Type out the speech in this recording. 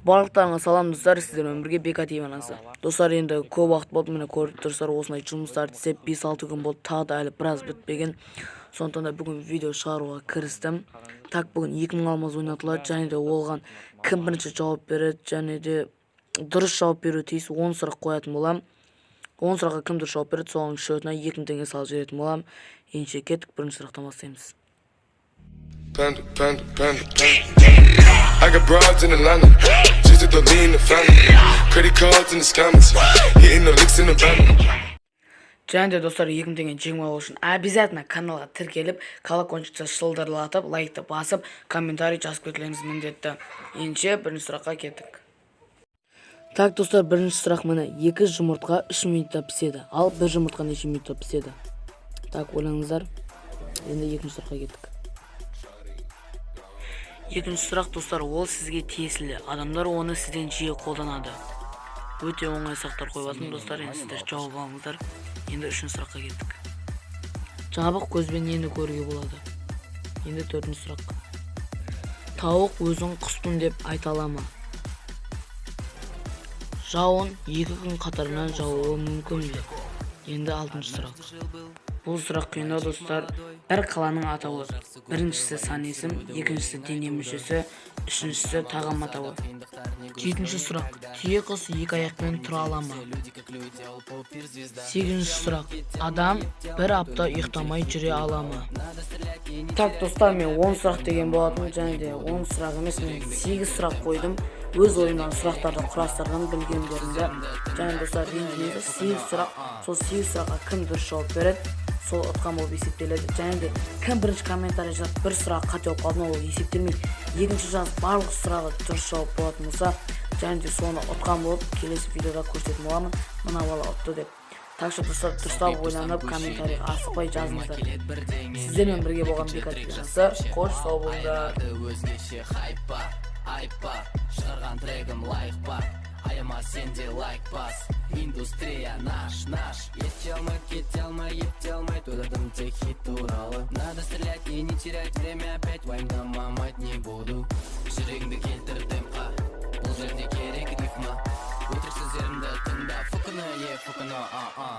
Барлықтарыңа салам, достар! Сіздермен бірге Бека ТВ арнасы. Достар, енді көп уақыт болды, міне, көріп тұрсыздар, осындай жұмыстарды істеп 5-6 күн болды, тағы да әлі біраз бітпеген. Сондықтан да бүгін видео шығаруға кірістім. Так, бүгін 2000 алмаз ойнатылады және де оған кім бірінші жауап береді және де дұрыс жауап беруі тиіс. 10 сұрақ қоятын боламын. 10 сұраққа кім дұрыс жауап береді, соның счетына 2000 теңге салып жіберетін боламын. Ендеше кеттік, бірінші сұрақтан бастаймыз. Panda, panda, panda, panda. I got broads in Atlanta. Twistin' dope, lean, and the Fanta. Credit cards and the scammers. Hitting the licks in the bando. Және де, достар, 2000 теңгені жеңіп алу үшін обязательно каналға тіркеліп, колокольчикті шылдырлатып, лайкты басып, комментарий жазып кетулеріңіз міндетті. Ендеше бірінші сұраққа кеттік. Так, достар, бірінші сұрақ, міне: екі жұмыртқа 3 минутта піседі, ал бір жұмыртқа неше минутта піседі? Так, ойланыңыздар. Енді екінші сұраққа кеттік. Екінші сұрақ, достар, ол сізге тиесілі, адамдар оны сізден жиі қолданады. Өте оңай сұрақтар қойып жатырмын, достар, енді сіздер жауап алыңыздар. Енді үшінші сұраққа кеттік. Жабық көзбен нені көруге болады? Енді төртінші сұрақ: тауық өзін құспын деп айта ала ма? Жауын 2 күн қатарынан жаууы мүмкін бе? Енді алтыншы сұрақ. Бұл сұрақ қиындау, достар. Бір қаланың атауы: біріншісі сан есім, екіншісі дене мүшесі, үшіншісі тағам атауы. Жетінші сұрақ: түйе құс екі аяқпен тұра ала ма? Сегізінші сұрақ: адам бір апта ұйықтамай жүре ала ма? Так, достар, мен 10 сұрақ деген болатын және де 10 сұрақ емес, мен 8 сұрақ қойдым. Өз ойымнан сұрақтарды құрастырдым, білгендерімді. Және, достар, ренжімеңіздер, 8 сұрақ. Сол 8 сұраққа кім дұрыс жауап береді, сол ұтқан болып есептеледі. Және де кім бірінші комментарий жазып, бір сұрақ қате болып қалды ма, ол есептелмейді. Екінші жазып, барлық сұрағы дұрыс жауап болатын болса және де соны ұтқан болып келесі видеода көрсететін боламын, мына бала ұтты деп. Так что, достар, дұрыстап ойланып, комментарийға асықпай жазыңыздар. Сіздермен бірге болған Бека телеарнасы. Қош, сау болыңдар! Өзгеше хайп па, айып па? Шығарған трегім лайық па? Аяма, сен де лайк бас. Индустрия наш, наш. Ете алмай, кете алмай, ете алмай. Ойладым тек хит туралы. Надо стрелять и не терять время опять. Уайымдамамать не буду. Жүрегіңді келтір темпқа. Бұл жерде керек рифма. Өтірік сөздерімді тыңда. Фукно е, фукно, а а.